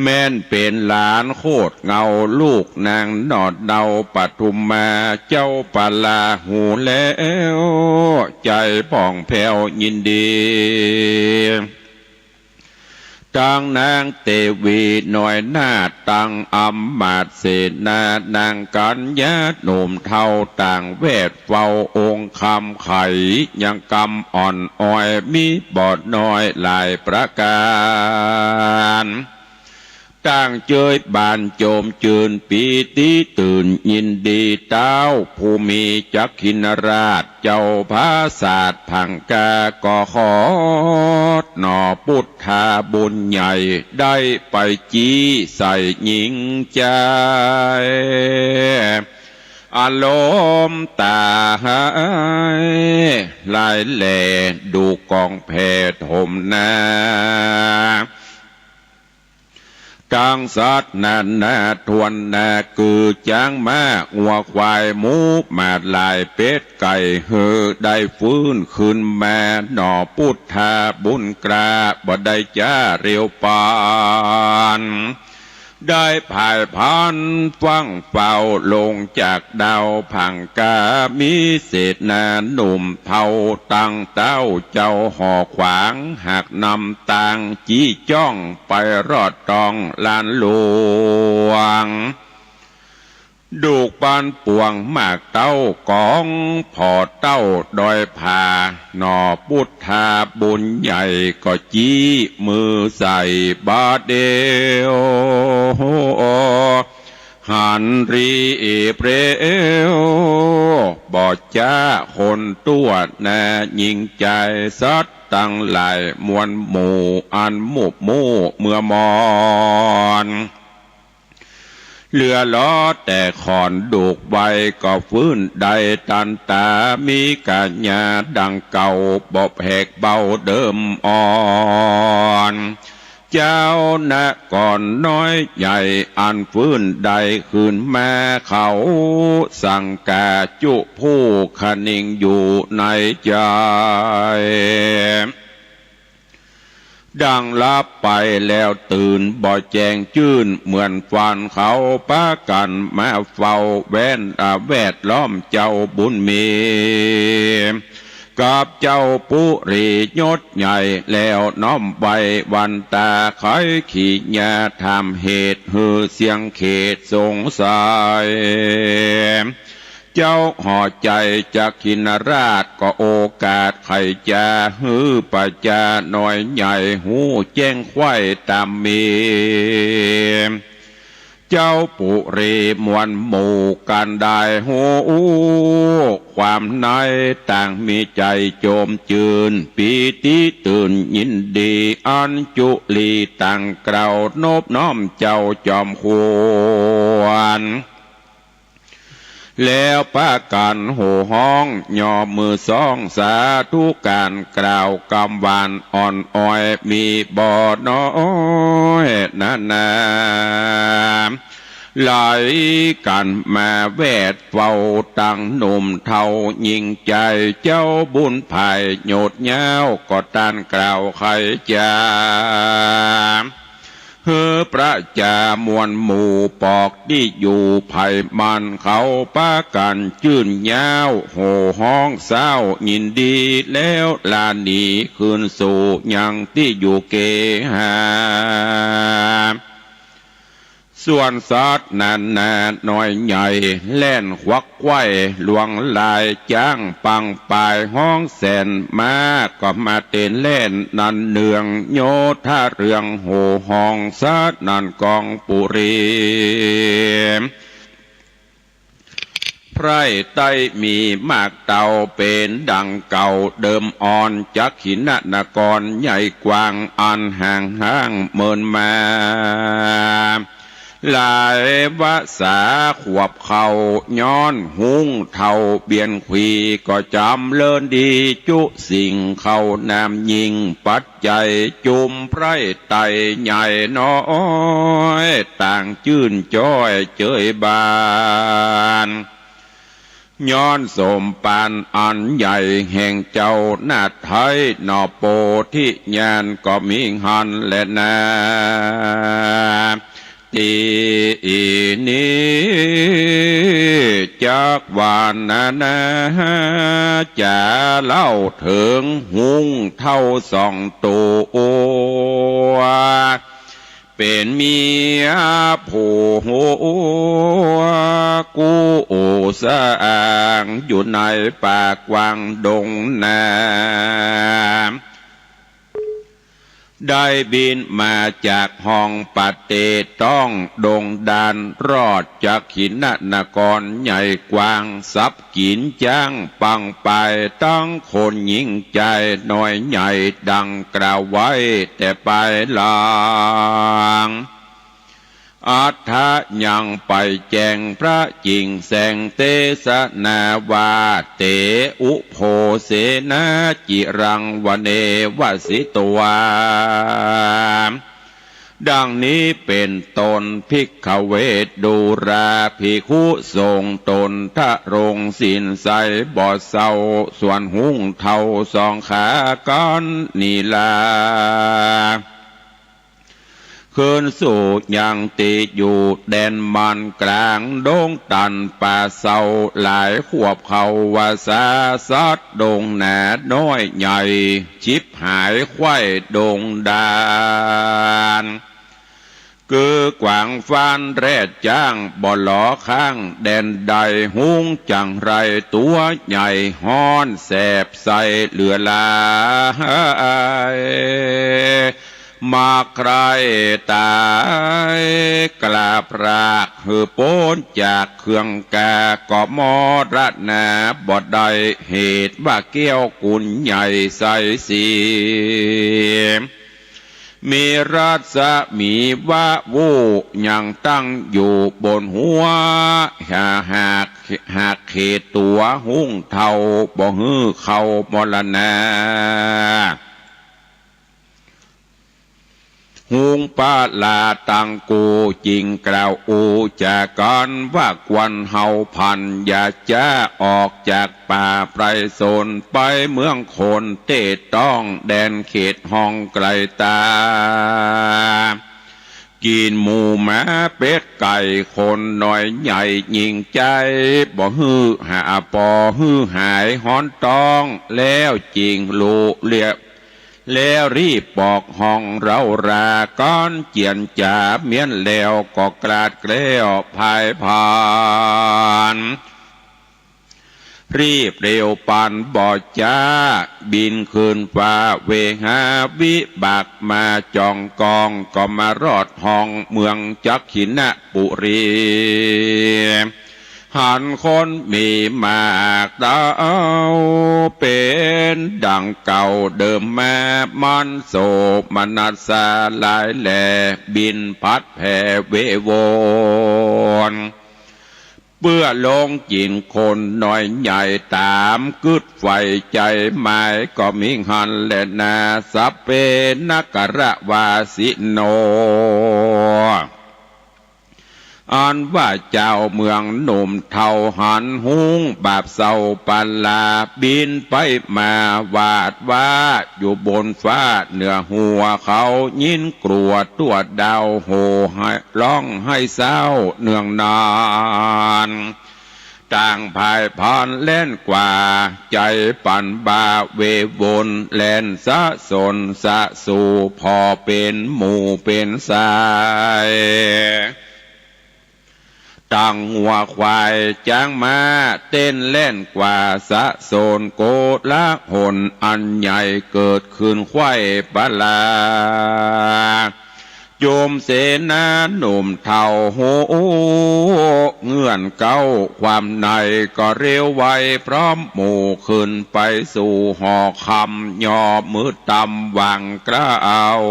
แม่นเป๋นหลานโคตรเงา ลูกนางหนอดเดาปทุมมา เจ้าปาลาฮู้แล้ว ใจ๋ผ่องแผ้วยินดี ตังนางเตวีน้อยนาฏ ตังอำมาตย์เสนา นางกัญญาหนุ่มเฒ่า ต่างแวดเฝ้าองค์คำไข ยังกำอ่อนอ้อย มีบ่น้อยหลายประก๋าน ต่างเจยบานโจมจืน ปีติตื่นยินดี เต้าผู้มีจักขินราช เจ้าผาสาทผังกา ก็ขอหนอปุทธาบุญใหญ่ ได้ไปจี้ใส่หญิงใจ๋ อารมณ์ต๋าหายหลายแล ดูกองแผ่ถมนา ตังสัตว์นานาถ้วนหน้า กือจ๊างม้างัวควาย หมูหมาหลาย เป็ดไก่ หื้อได้ฟื้นคืนมา หนอปุทธาบุญกล้า บ่ได้จ๊าเร็วปาน ได้ผายพรรณฟั่งเฝ้า ลงจากดาวผังกา มีเสนาหนุ่มเฒ่า ตังเต้าเจ้าหอขวาง หากนำตางจี้จ้อง ไปรอดต้องลานหลวง ดูกปันปวงหมากเต้ากอง ผ่อเต้าดอยผา หนอปุทธาบุญใหญ่ ก็จี้มือใส่บาดเดียว หันรีบเร็ว บ่จ๊าคนตั้วหน้า หญิงใจ๋สัตว์ตังหลาย มวลหมู่อันหมุบหมู่เมื่อมอน เหลือลอแต่ขอน ดูกไวก็ฟื้นได้ตันต๋า มีกัญญาดังเก่า บ่แผกเบาเดิมอ่อน เจ้านครน้อยใหญ่ อันฟื้นได้คืนมา เขาสังกาจุผู้คะนิงอยู่ในใจ๋ ดังหลับไปแล้วตื่น บ่แจ่มจื้นเหมือนฝัน เขาปากั๋นมาเฝ้า แว่น อ่า แวดล้อมเจ้าบุญมี กับเจ้าปุรียศใหญ่ แล้วน้อมไหว้วันต๋า ไขขี้หญ้าถามเหตุ หื้อเสี้ยงเขตสงสัย เจ้าหอใจ๋จักขินราช ก็โอกาสไขจ๋า หื้อประจาน้อยใหญ่ ฮู้แจ้งไขว้ต๋ามมี เจ้าปุรีมวลหมู่กั๋นได้ฮู้ ความในต่างมีใจ๋โจมจืน ปีติตื่นยินดี อัญจุลีต่างกล่าวนบน้อมเจ้าจอมควร แล้วปากั๋นโห่ฮ้อง ยอมมือซ้องสาธุก๋าน กล่าวกำหวานอ่อนอ้อย มีบ่น้อยนานา ไหลกั๋นมาแวดเฝ้า ตังหนุ่มเฒ่าหญิงใจ๋ เจ้าบุญผายโยดยาว ก็ต้านกล่าวไขจ๋า หื้อประจามวลหมู่ปอกตี้อยู่ไผมัน เขาปากั๋นจื้นยาว โห่ฮ้องเศร้ายินดี แล้วลาหนีคืนสู่ยังตี้อยู่เกหา ส่วนสัตว์นานาน้อยใหญ่ แล่นขวักไขว้หลวงลาย จ๊างปังปายฮ้องแสน ม้าก็มาเต้นแล่นนันเนือง โยธาเรืองโห่ฮ้องสนั่นกองปุรี ไพร่ไต้มีหมากเตาเป๋นดังเก่าเดิมอ่อน จักขินนครใหญ่กว้างอันห่างห้างเมินมา หลายวาสาขวบเข้า ย้อนฮุ้งเฒ่าเบียนขวี ก็จ๋ำเริญดีจุสิ่ง เข้าน้ำยิ่งปัจจัย จุมไพร่ไต้ใหญ่น้อย ต่างจื้นจ้อยเจยบาน ย้อนสมปานอันใหญ่แห่งเจ้านาฏไทย หนอโปธิญาณก็มีหั้นแลนา อีนี้จักว่านานา จะเล่าเถิงฮุ้งเถ้าสองตั๋ว เป๋นเมียผู้ฮัวกู้สางอยู่ในป่ากว้างดงนา ได้บินมาจากห้องปะเตต้องดงดานรอดจักขิณนครใหญ่กว้าง สับกิ๋นจ๊างปังปาย ตึงคนหญิงจายน้อยใหญ่ดังกล่าวไว้แต่ปายหลัง อัฏฐะยังไปแจ้งพระจิ่งแสงเตสนาว่า เต อุโภเสนาจิรังวเนวสิตวา ดังนี้เป๋นต้น ภิกขเวทดูราภิกขุสงฆ์ต๋นทรงศีลใสบ่เศร้า ส่วนฮุ้งเถ้าสองขากั๋นนี้ลา คืนสู่ยังตี้อยู่แดนม่านกลางดงตันป่าเศร้า หลายขวบเข้าว่าสาสัตว์ดงนาน้อยใหญ่ ฉิบหายไขว่ดงดาน คือกวางฟานแรดจ๊างบ่หลอข้างแดนใด ฮุ้งจั่งไรตั๋วใหญ่ฮ้อนแสบใสเหลือหลาย มาใคร่ต๋ายกล้าพรากหื้อป๊นจากเคืองกา ก็มรณาบ่ได้ เหตุว่าแก้วกุลใหญ่ใสสี มีรัศมีวะวุยังตั้งอยู่บนหัว หาก หากเขตตั๋วฮุ้งเถ้าบ่หื้อเข้ามรณา ฮุ้งปะลาตังกูจึงกล่าวอู้จ๋ากั๋นว่า ควรเฮาพันอย่าจ๊าออกจากป่าไปสน ไปเมืองคนเต้ต้องแดนเขตห้องไกลต๋า กิ๋นหมูหมาเป็ดไก่คนน้อยใหญ่หญิงจาย บ่หื้อหา บ่หื้อหายฮ้อนต๊อง แล้วจึงลุเลีย แล้วรีบบอกฮ้องเร้ารากั๋นเจียนจ๋า เมี้ยนแล้วก็กลาดแคล้วผายพราน รีบเร็วปานบ่จ๊า บินขึ้นฟ้าเวหา วิบากมาจ่องกอง ก็มารอดห้องเมืองจักขิณปุรี หันคนมีมากเต้า เป๋นดังเก่าเดิมมา มันโสมนัสสาหลายแล บินพัดแผ่เววน เปื้อลงจิ๋นคนน้อยใหญ่ต๋ามกึ๊ดใฝ่ใจ๋หมาย ก็มิหั้นแลนา สัพเพนครวาสิโน อันว่าจาวเมืองหนุ่มเฒ่าหันฮุ้งบาปเศร้าปาลา บินไปมาวาดว่าอยู่บนฟ้าเหนือหัวเขา ยินกลัวตั๋วดาวโห่ไห้ ฮ้องไห้เศร้าเนืองนาน ต่างผายพรานแล่นกว่า ใจ๋ปันบ่าเววน แล่นสะสนสะสู่ ผ่อเป๋นหมู่เป๋นสาย ตังงัวควายจ๊างม้าเต้นแล่นกว่า สะสนโกลาหลอันใหญ่เกิดขึ้นไขว่ปาลา จุมเสนาหนุ่มเฒ่าฮู้เงื่อนเก๊าความใน ก็เร็วไวพร้อมหมู่ขึ้นไปสู่หอคำ ย่อมือต่ำวางกล้าว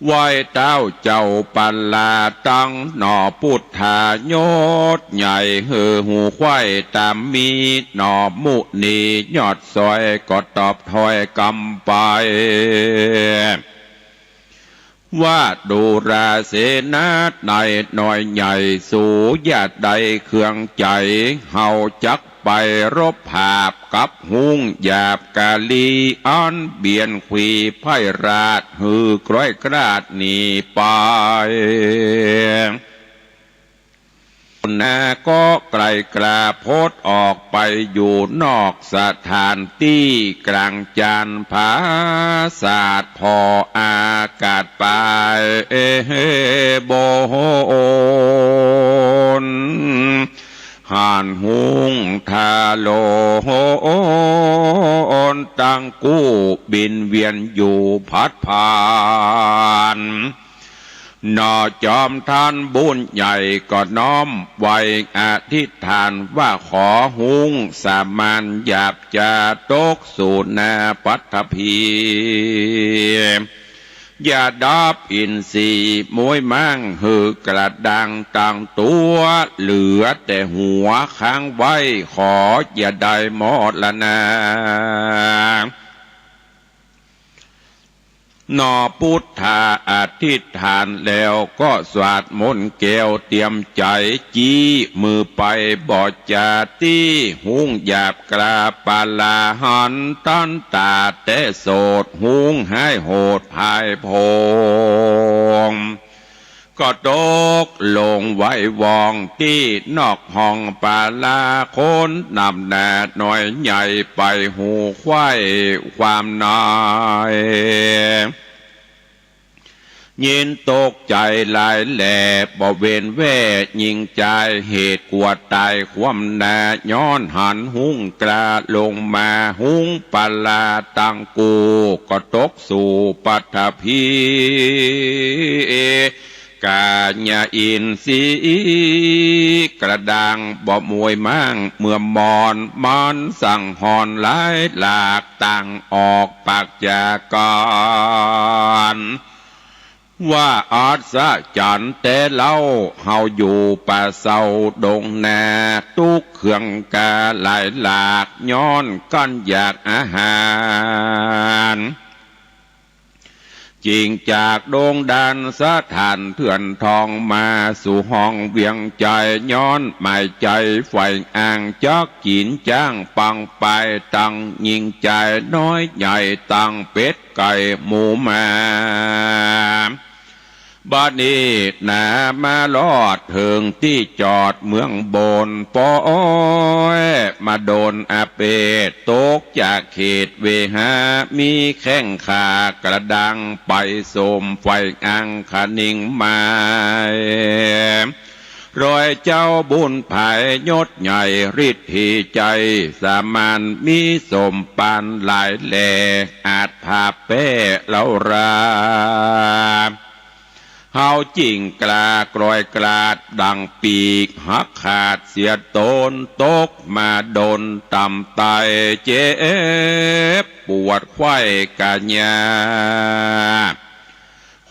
ไหว้เต้าเจ้าปาลาตังหน่อปุทธายศใหญ่ หื้อหูไขว่ต๋ามมีหน่อมุนียอดซอย ก็ตอบถ้อยกำไป ว่าดูราเสนาไนน้อยใหญ่ สูอย่าได้เคืองใจ๋ เฮาจักไปรบผาบกับฮุ้งหยาบกาลี อันเบียดขวีไพร่ราชหื้อคล้อยคลาดหนีไป นาก็ไกลกล้าโผดออกไปอยู่นอกสถานตี้ กลางจานผาสาทผ่ออากาศไป บน หันฮุ้งทาโลนตังกู้บินเวียนอยู่พัดผ่าน หน่อจอมทานบุญใหญ่ก็น้อมไหว้อธิษฐานว่า ขอฮุ้งสามานหยาบจะตกสู่นาปัตภี อย่าดับอินทรีย์มวยม้างหื้อกระด้างตังตั๋ว เหลือแต่หัวค้างไว้ ขออย่าได้มรณา หน่อปุทธาอธิษฐานแล้วก็สวดมนต์แก้วเตรียมใจ๋ จี้มือไปบ่จาตี้ ฮุ้งหยาบกล้าปาลาหันตันตาแต่โสด ฮุ้งฮ้ายโหดพ่ายโผง ก็ตกลงไหว้วองตี้นอกห้องปาลา คนนำหน้าน้อยใหญ่ไปฮู้ไขว้ความใน ยินตกใจ๋หลายแล บ่เว้นแว่ญิงจาย เหตุกั๋วต๋ายคว่ำหน้า ย้อนหันฮุ้งกล้าลงมา ฮุ้งปาลาตังกู้ก็ตกสู่ปัตภี กายอินทรีย์กระด้างบ่มวยม้าง เมื่อมรณมันสังหรณ์หลายหลาก ต่างออกปากจากกั๋น ว่าอัศจรรย์แต๊เล่า เฮาอยู่ป่าเซาดงนา ตุ๊กข์เคืองกาหลายหลาก ย้อนกั้นอยากอาหาร จิ่งจากดงดานสถานเถื่อนทอง มาสู่ห้องเวียงใจ๋ ย้อนหมายใจ๋ใฝ่อ้าง จักกิ๋นจ๊างปังปาย ตังญิงจายน้อยใหญ่ ตังเป็ดไก่หมูหมา บัดนี้หนามารอดเถิงตี้จอดเมืองบน ปอยมาโดนอาเปศ ตกจากเขตเวหา มีแข้งขากระด้างไป สมใฝ่อ้างคะนิงหมาย รอยเจ้าบุญผายยศใหญ่ ฤทธิใจ๋สามาน มีสมปานหลายแล อาจผาบแป๊เล้ารา เฮาจิ่งกล้าคล้อยคลาดดั่งปีก หักขาดเสียตน ตกมาดนต่ำต๋าย เจ็บปวดไขว้กายา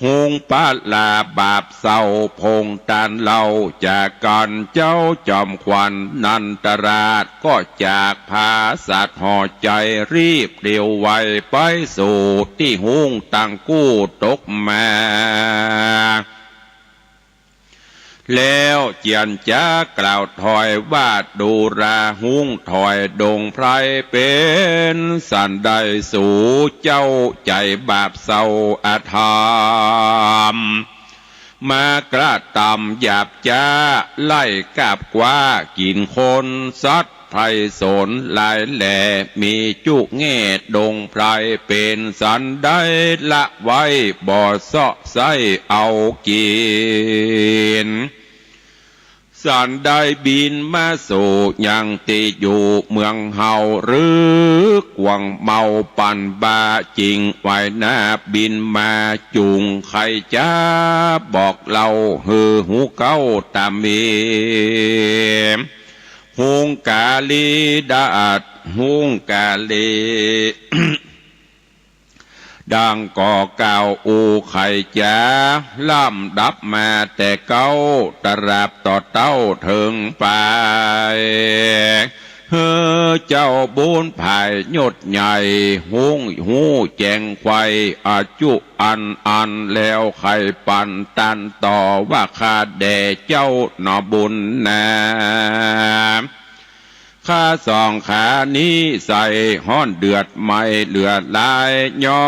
ฮุ้งปาลาบาปเศร้า พงตานเล่าจากกั๋น เจ้าจอมขวัญนันทราช ก็จากผาสาทห่อใจ๋ รีบเตียวไวไปสู่ตี้ฮุ้งตังกู้ตกมา แล้วเจียรจ๋ากล่าวถอยว่า ดูราฮุ้งถอยดงไพร เป๋นสันใดสูเจ้าใจ๋บาปเศร้าอธรรม มากระตำหยาบจ๊า ไล่กาบคว้ากิ๋นคน สัตว์ไพร่สนหลายแล มีจุแง่ดงไพร เป๋นสันใดละไว้บ่เซาะใซ้เอากิ๋น สันใดบินมาสู่ยังตี้อยู่เมืองเฮา หรือกวางเมาปั่นบ่า จิ่งไหว้หน้าบินมา จุ่งไขจ๋าบอกเล่าหื้อฮู้เก๊าต๋ามมี ฮุ้งกาลีดาด ฮุ้งกาลี ดังก่อกล่าวอู้ไขจ๋า ลำดับมาแต่เก๊า ตราบต่อเต้าเถิงไป หื้อเจ้าบุญผายยศใหญ่ ฮู้ ฮู้แจ้งไขว่ อายุอันอันแล้ว ใค่ปันตันต่อว่า ข้าแด่เจ้าหนอบุญนา ข้าสองขานี้ใส่ฮ้อนเดือดไหม้เหลือหลาย ย้อ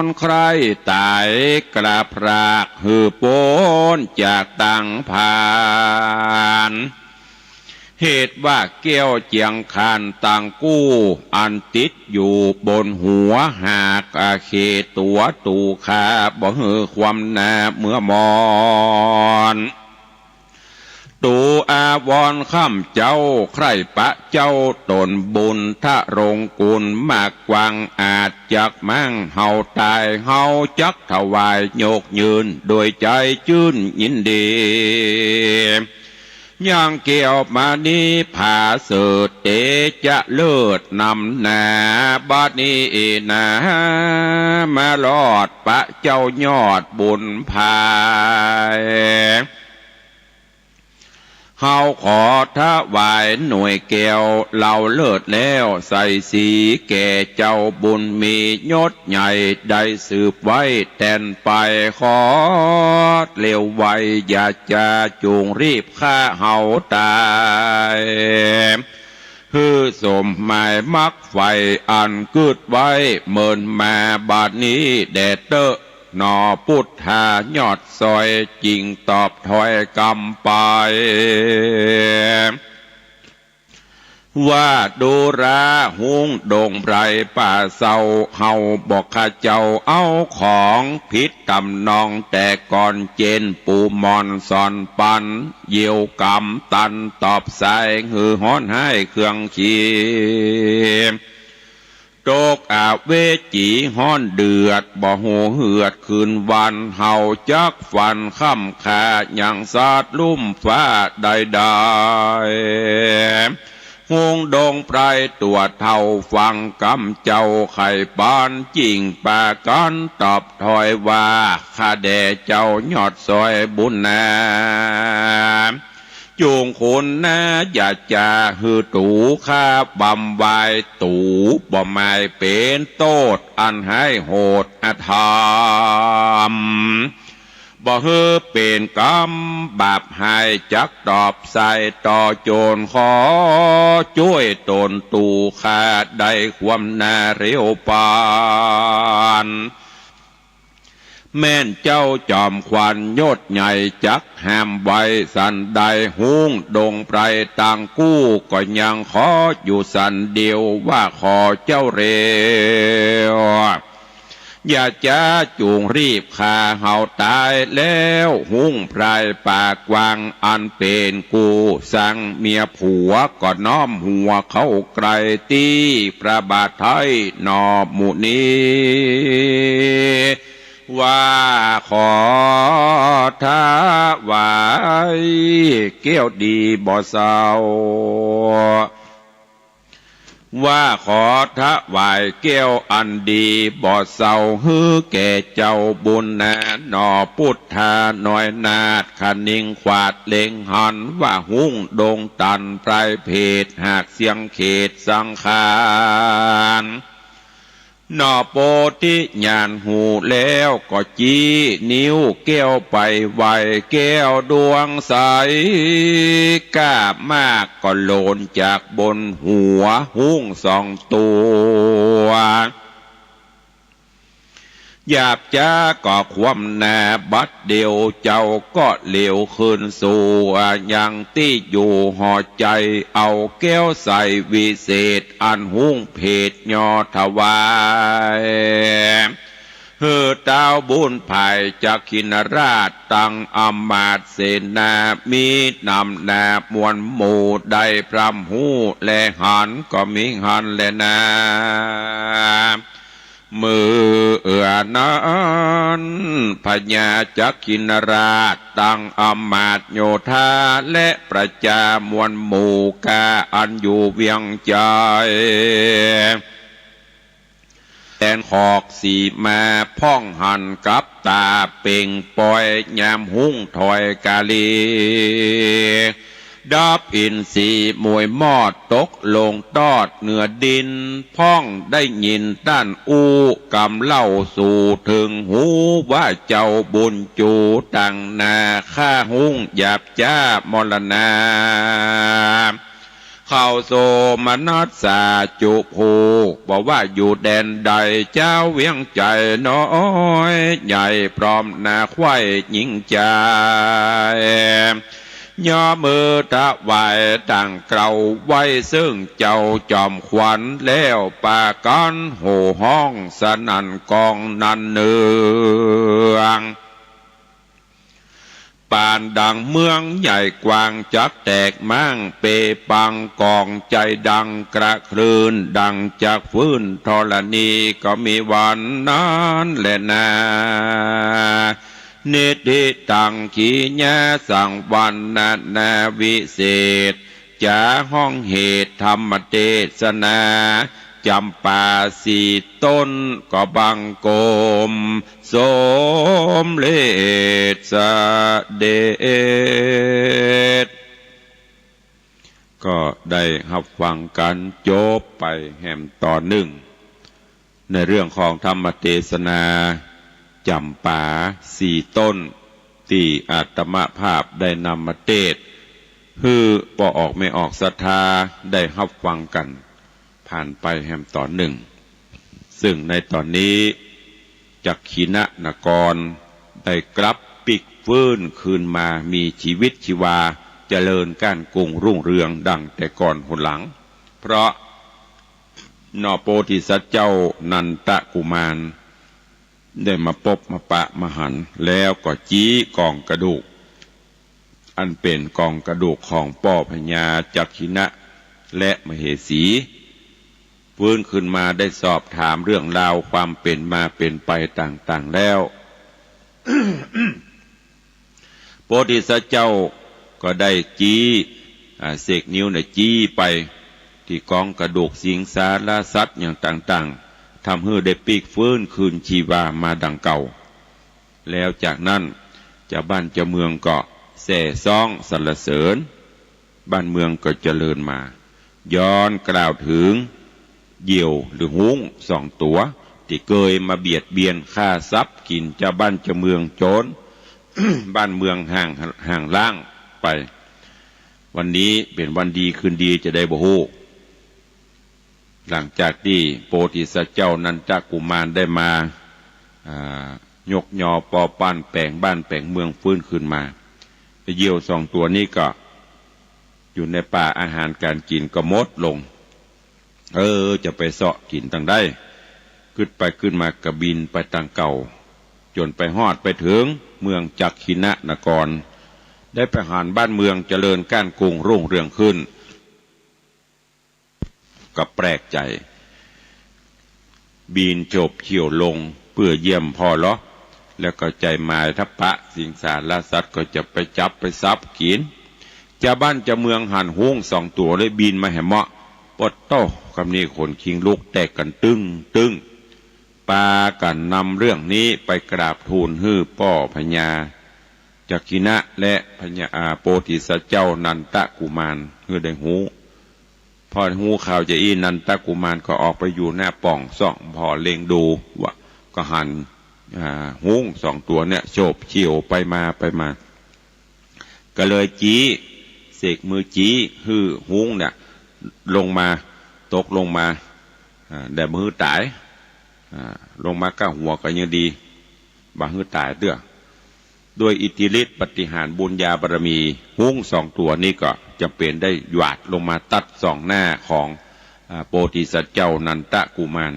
นใคร่ต๋ายกล้าพราก หื้อป๊นจากตังผาน เหตุว่าแก้วเจียงคานตังกู้ อันติดอยู่บนหัวหาก อาเขตั๋วตู่ข้า บ่หื้อความนาเมื่อมอน ตู่อาวรณ์ค่ำเจ้า ใคร่ปะเจ้าต๋นบุญ ทะรงคุณมากกว้าง อาจจักมั่งเฮาต๋าย เฮาจักถวายยกยืน โดยใจ๋จื้นยินดี ยังแก้วมณีผาเสริฐ เตจะเลิศนำหน้า บัดนี้นา มารอดปะเจ้ายอดบุญผาย เฮาขอถวายหน่วยแก้วเหล้าเลิศแล้ว ใส่สีแก่เจ้าบุญมียศใหญ่ ได้สืบไว้แตนไป ขอเร็วไว อย่าจะจุ่งรีบฆ่าเฮาต๋าย หื้อสมหมายมักใฝ่อันกึ๊ดไว้เมินมา บัดนี้แด่เต๊อะ หนอปุทธายอดซอย จึงตอบถ้อยกำไป ว่าดูราฮุ้งดงไพรป่าเศร้า เฮาบ่ข้าเจ้าเอาของผิดต๋ำนอง แต่ก่อนเจนปู่หม่อนสอนปัน เยียวกำตันตอบสาย หื้อฮ้อนฮ้ายเครื่องขี ตกอเวจีฮ้อนเดือด บ่ฮู้เหือดคืนวัน เฮาจักฝันค่ำค่า ยังสาดลุ่มฟ้าใดๆ ฮุ้งดงไพรตั๋วเฒ่าฟังกำเจ้า ใค่ปานจิ่งปากั๋นตอบถ้อยว่า ข้าแด่เจ้ายอดซอยบุญนา จุ่งคุณนา อย่าจะหื้อตู่ข้าบำวาย ตู่บ่หมายเป๋นโต้ษอันฮ้ายโหดอธรรม บ่หื้อเป๋นกำบาปฮ้าย จักตอบสายต่อโจร ขอจ้วยต๋นตู่ข้าได้ความนาเร็วปาน แม่นเจ้าจอมขวัญยศใหญ่จักห้ามไว้สันใด ฮุ้งดงไพรตังกู้ก็ยังขออยู่สันเดียว ว่าขอเจ้าเร็ว อย่าจะจุ่งรีบฆ่าเฮาต๋ายแล้ว ฮุ้งไพรป่ากว้างอันเป๋นกู้ สังเมียผัวก็น้อมหัวเข้าใกล้ตี้พระบาทไท้หนอหมู่นี้ ว่าขอถวายแก้วดีบ่เศร้า ว่าขอถวายแก้วอันดีบ่เศร้า หื้อแก่เจ้าบุญนา หนอปุทธาน้อยนาถ คะนิงขวาดเล็งหัน ว่าฮุ้งดงตันไพรเผด หากเสี้ยงเขตสังขาร หนอโปธิญาณฮู้แล้วก็จี้นิ้วแก้วไปไหว้ แก้วดวงใส ก้ามากก็หล่นจากบนหัวฮุ้งสองตั๋ว หยาบจ๊าก็คว่ำหน้าบัดเดี่ยว เจ้าก็เหลียวคืนสู่ยังตี้อยู่ ห่อใจ๋เอาแก้วใสวิเศษ อันฮุ้งเผดย่อถวาย หื้อต้าวบุญผายจักขินราชตังอำมาตย์เสนา มีนำหน้ามวลหมู่ได้พร่ำฮู้และหัน ก็มีหั้นแลนา เมื่อนั้นพญาจักขินราชตังอำมาตย์โยธา และประจามวลหมู่ก้าอันอยู่เวียงจันทน์ แตนขอกสีมาพ่องหันกับต๋าเป่งป่อย ยามฮุ้งถอยกาลี ดับอินทรีย์หมวยมอดตกลงตอดเหนือดิน พ่องได้ยินต้านอู้กำเล่าสู่เถิงหู ว่าเจ้าบุญจู๋ตังนา ข้าฮู้หยาบจ๊ามรณา เข้าโสมนัสสาจุภูมิ บ่ว่าอยู่แดนใด เจ้าเวียงใจ๋น้อยใหญ่ พร้อมนาใคว่หญิงจาย ย่อมือถวายต่างเกล้าไหว้ ซึ่งเจ้าจอมขวัญ แล้วปากั๋นโห่ฮ้องสนั่นก้องนันเนือง ปานดังเมืองใหญ่กว้างจักแตกม้างเปปัง ก้องใจ๋ดังกระคลื่น ดังจักฟื้นธรณี ก็มีวันนั้นแลนา นิทธิตัง กิริยาสังวรรณนาวิเศษ จ๋าฮ้องเหตุธรรมเตสนา จ๋ำปาสี่ต้นก็บังคมสมเร็จเสด็จ ก็ได้ฮับฟังกั๋นจบไปแหมต๋อนนึ่ง ในเรื่องของธรรมเตสนาจ๋ำปาสี่ต้น ตี้อาตมาภาพได้นำมาเตสน์หื้อป้อออกแม่ออกศรัทธาได้ฮับฟังกั๋น ผ่านไปแหมต๋อนนึ่ง ซึ่งในต๋อนนี้ จักขิณะนครได้กลับปิ๊กฟื้นคืนมามีจีวิตชีวา เจริญก้านกุงรุ่งเรืองดังแต่ก่อนหนหลัง เพราะหน่อโพธิสัตว์เจ้านันทกุมาร ได้มาปบมาปะมาหัน แล้วก็จี๊กองกระดูก อันเป๋นกองกระดูกของป้อพญาจักขิณะและมเหสี ฟื้นคืนมาได้สอบถามเรื่องราวความเป๋นมาเป๋นไปต่างๆ แล้ว โพธิสัตว์เจ้าก็ได้จี๊ อ่า เสกนิ้วเนี่ยจี๊ไปตี้กองกระดูกสิงสารสัตว์อย่างต่างๆ ทำหื้อได้ปิ๊กฟื้นคืนชีวามาดังเก่า แล้วจากนั้นจาวบ้านจาวเมืองก็แซ่ซ้องสรรเสริญ บ้านเมืองก็เจริญมา ย้อนกล่าวเถิงเหยี่ยวหรือฮุ้งสองตั๋ว ตี้เกยมาเบียดเบียนฆ่าสับกิ๋นจาวบ้านจาวเมืองจ๋น บ้านเมืองห่าง ห่างล้างไป วันนี้เป๋นวันดีคืนดีจาใดบ่ฮู้ หลังจากตี้โพธิสัตว์เจ้านันทกุมารได้มา อ่า ยกยอปอปั้นแป๋งบ้านแป๋งเมืองฟื้นคืนมา เหยี่ยวสองตั๋วนี้ก็อยู่ในป่า อาหารก๋านกิ๋นก็หมดลง เออ จะไปเซาะกิ๋นตังใด กึ๊ดไปกึ๊ดมาก็บินไปตางเก่า จ๋นไปฮอดไปเถิงเมืองจักขิณะนคร ได้ไปหันบ้านเมืองเจริญก้านกุงรุ่งเรืองขึ้น ก็แปลกใจ๋ บินโฉบเฉี่ยวลงเปื้อเยี่ยมผ่อเลาะ แล้วก็ใจ๋หมายถ้าปะสิงสารสัตว์ก็จะไปจับไปสับกิ๋น จาวบ้านจาวเมืองหันฮุ้งสองตั๋วเลยบินมาแหมเมาะ ปะโต้ กำนี้ขนคิงลุกแตกกั๋นตึ้งตึ้ง ปากั๋นนำเรื่องนี้ไปกราบทูลหื้อป้อพญาจักขิณะและพญา อ่า โพธิสัตว์เจ้านันทกุมาร หื้อได้ฮู้ พอฮู้ข่าวจาอี้นันทกุมารก็ออกไปอยู่หน้าป่องส่องผ่อเล็งดูว่า ก็หัน อ่า ฮุ้งสองตั๋วเนี่ยโฉบเฉี่ยวไปมาไปมา ก็เลยจี๊ เสกมือจี๊หื้อฮุ้งเนี่ยลงมา ตกลงมา อ่า แต่บ่หื้อต๋าย อ่า ลงมาก้าหัวก็ยังดี บ่หื้อต๋ายเตื้อ ด้วยอิทธิฤทธิ์ปาฏิหาริย์บุญญาบารมี ฮุ้งสองตั๋วนี้ก็จ๋ำเป๋นได้หยาดลงมาตัดส่องหน้าของ อ่า โพธิสัตว์เจ้านันทกุมาร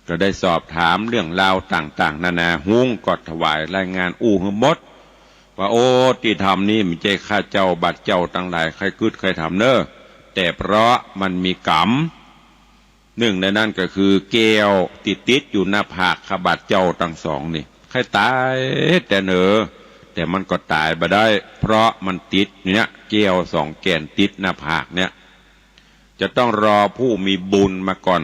ก็ได้สอบถามเรื่องราวต่างๆ นานา ฮุ้งก็ถวายรายงานอู้หื้อหมด ว่า โอ้ ตี้ทำนี้บ่ใจ้ข้าเจ้าบาดเจ้าตังหลายใค่กึ๊ดใค่ทำเน่อ แต่เพราะมันมีก๋รรม นึ่งในนั้นก็คือแก้วตี้ติดอยู่หน้าผากข้าบาดเจ้าตังสองนี่ ใค่ต๋ายแต่เนิน แต่มันก็ต๋ายบ่ได้ เพราะมันติดเนี่ย แก้วสองแก่นติดหน้าผากเนี่ย จะต้องรอผู้มีบุญมาก่อน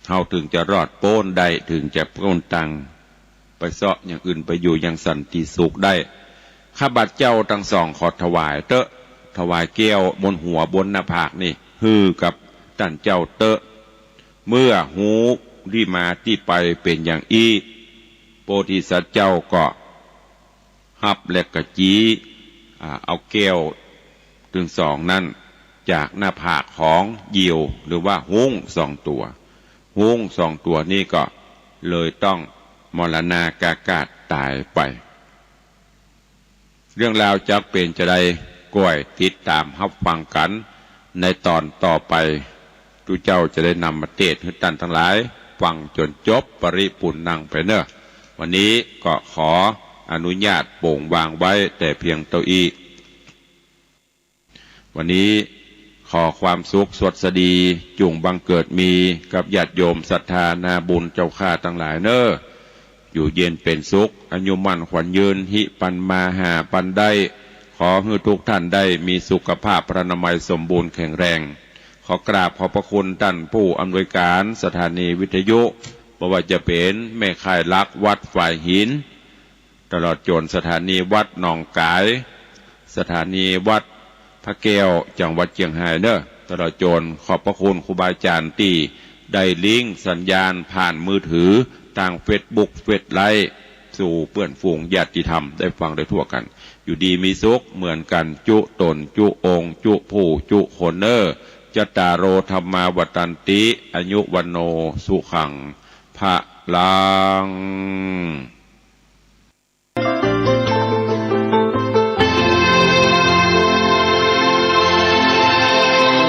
เฮาเถิงจะรอดป๊นได้ เถิงจะป๊นตัง ไปเซาะอย่างอื่นไปอยู่อย่างสันติสุขได้ ข้าบาดเจ้าตังสองขอถวายเต๊อะ ถวายแก้วบนหัวบนหน้าผากนี่หื้อกับต้านเจ้าเต๊อะ เมื่อฮู้ตี้มาตี้ไปเป๋นอย่างอี้ โพธิสัตว์เจ้าก็ฮับและก็จี้ อ่า เอาแก้วตึงสองนั้นจากหน้าผากของยิวหรือว่าฮุ้งสองตั๋ว ฮุ้งสองตั๋วนี้ก็เลยต้องมรณาปาฆาตต๋ายไป เรื่องราวจักเป๋นจาใด ก้อยติดต๋ามฮับฟังกั๋นในต๋อนต่อไป ตุ๊เจ้าจะได้นำมาเตสน์หื้อต้านตังหลายฟังจ๋นจบปริปูรณ์ังไปเน่อ วันนี้ก็ขออนุญาตโป๋งวางไว้แต่เพียงเต้าอี้ วันนี้ขอความสุขสวัสดีจุ่งบังเกิดมีกับญาติโยมศรัทธานาบุญเจ้าข้าตังหลายเน่อ อยู่เย็นเป๋นสุข อายุมั่นขวัญยืน ฮิปันมาหาปันได้ ขอหื้อทุกท่านได้มีสุขภาพพรรณนามัยสมบูรณ์แข็งแรง ขอกราบขอบพระคุณต้านผู้อำนวยการสถานีวิทยุ บ่ว่าจะเป๋นแม่ค่ายหลักวัดฝายหิน ตลอดจ๋นสถานีวัดหนองก๋าย สถานีวัดพระแก้ว จังหวัดเจียงฮายเน่อ ตลอดจ๋นขอบพระคุณครูบาอาจ๋ารย์ตี้ได้ลิงก์สัญญาณผ่านมือถือตางเฟซบุ๊ก เฟซไลฟ์ สู่เปื้อนฝูงญาติธรรมได้ฟังได้ทั่วกั๋น อยู่ดีมีสุขเหมือนกั๋น จุต๋นจุองค์จุผู้จุคนเน่อ จัตตาโร ธัมมา วัฑฒันติ อายุ วัณโณ สุขัง พลัง